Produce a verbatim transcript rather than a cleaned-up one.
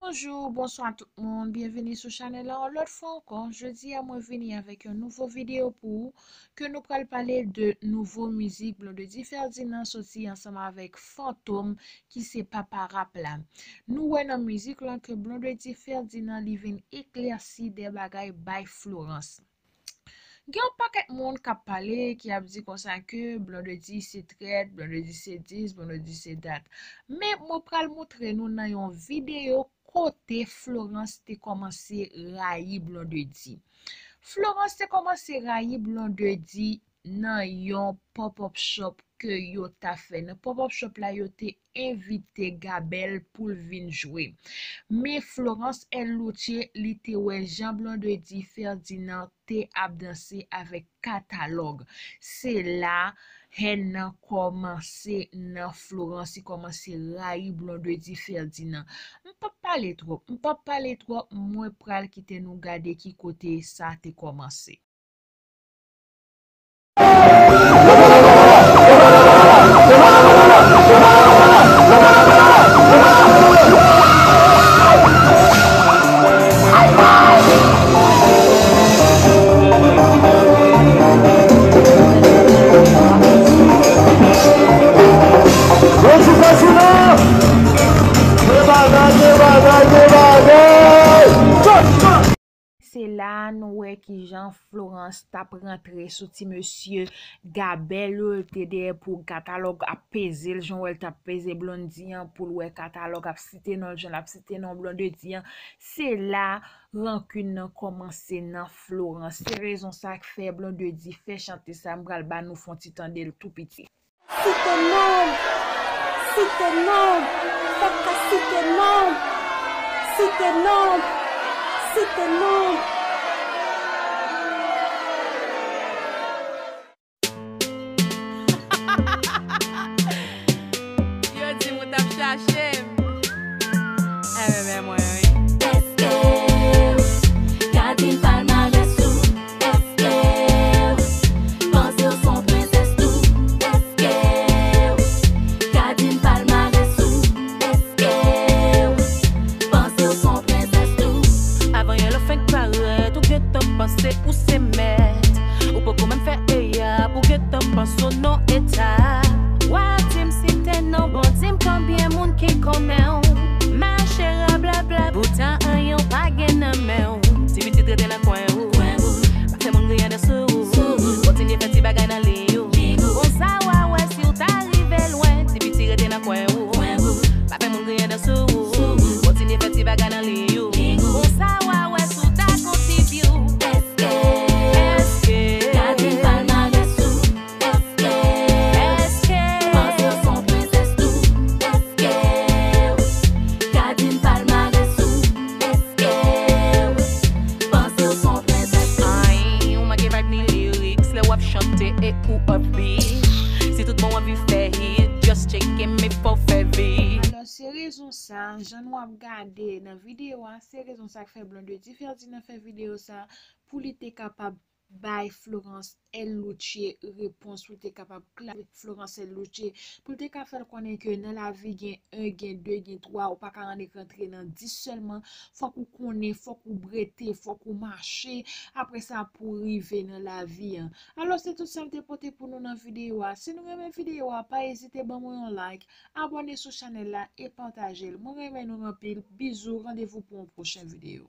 Bonjou, bonswa tout moun, byenvini sou chanèl la yon lòt fwa ankò. Jodi a mwen vini avèk yon nouvo videyo pou ou, ke nou pral pale de nouvo mizik Blondedy Ferdinand soti ansanm avèk Fantom ki se papa rap la. Nou wè nan mizik lan ke Blondedy Ferdinand li vin eklèsi de bagay bay Florence. Gen yon pakèt moun k ap pale, ki ap di konsa ke Blondedy se trèt, Blondedy se dis, Blondedy se dat. Men mwen pral montre nou nan yon videyo kote Florence te kòmanse rayi Blondedy. Florence te kòmanse rayi Blondedy nan yon pop-up shop ke yo ta fè. Nan pop-up shop la, yo te envite Gabel pou l vin jwe. Men Florence El Luche, li te wè jan Blondedy Ferdinand te ap danse avèk Katalòg. Se la hèn nan kòmanse nan Florence, li kòmanse rayi Blondedy Ferdinand. M p ap pale twòp, m p ap pale twòp, mwen pral kite nou gade ki kote sa te kòmanse. Se la a nou wè kijan Florence t ap rantre sou ti mesye Gabel yo, te dèyè pou Katalòg ap peze l, jan w wè l t ap peze Blondedy an, pou l wè Katalòg ap site non l, jan l ap site non Blondedy an. Se la rankin nan kòmanse nan Florence. Se rezon sa k fè Blondedy fè chante sa, m pral ba nou fè yon ti tande l tou piti. Site non m, site non m, fòk ka site non m, site non m, site non m. Yo di m ou t ap chache m. Enben, men mwen, wi. Èske w ka di m palmarès ou? Èske w panse w s on prensès tou? Èske w ka di m palmarès ou? Èske w panse w s on prensès tou? Avan yè lè w fenk parèt, ou gentan panse ou se mèt. Ou poko menm fè eyap, ou gentan panse w nan eta. W ap di m site non, bon, di m konbyen moun ki konmen w. Mache rablabla, poutan anyen w pa gen nan men w. Ti pitit rete nan kwen ou. Pa fè moun griyen dan sou ou. Kontinye fè ti bagay nan liy ou. Konsa w a wè si w ta rive lwen. Ti pitit rete nan kwen ou. Pa fè moun griyen dan sou ou. Kontinye fè ti bagay nan liy ou. Konsa w a wè si w ta gon ti vyou. Èske, èske, ka di m palmarès ou? Èske, èske, panse w s on prensès tou? Èske, ka di m palmarès ou? Èske, panse w s on prensès tou? Ay, ou manke vibe ni lyrics lè w ap chante e ou off beat. Si tout bon w anvi fè hit, just tcheke m e fò w fè vit. Alò, se rezon sa, jan nou ap gade nan videyo a, se rezon sa k fè Blondedy Ferdinand fè videyo sa, pou li te kapab bay Florence El Luche repons, pou li te kapab klase Florence El Luche, pou li te ka fè l konnen ke nan lavi gen en, gen de, gen twa, ou pa ka annik rantre nan dis sèlman, fòk ou konnen, fòk ou brete, fòk ou mache, apre sa pou w rive nan lavi an. Alò, se tout sa m te pote pou nou nan videyo a. Si nou renmen videyo a, pa ezite ban mwen yon like, abòne sou chanèl la e pataje l. Mwen renmen nou anpil. Bizou, randevou pou yon pwochen videyo.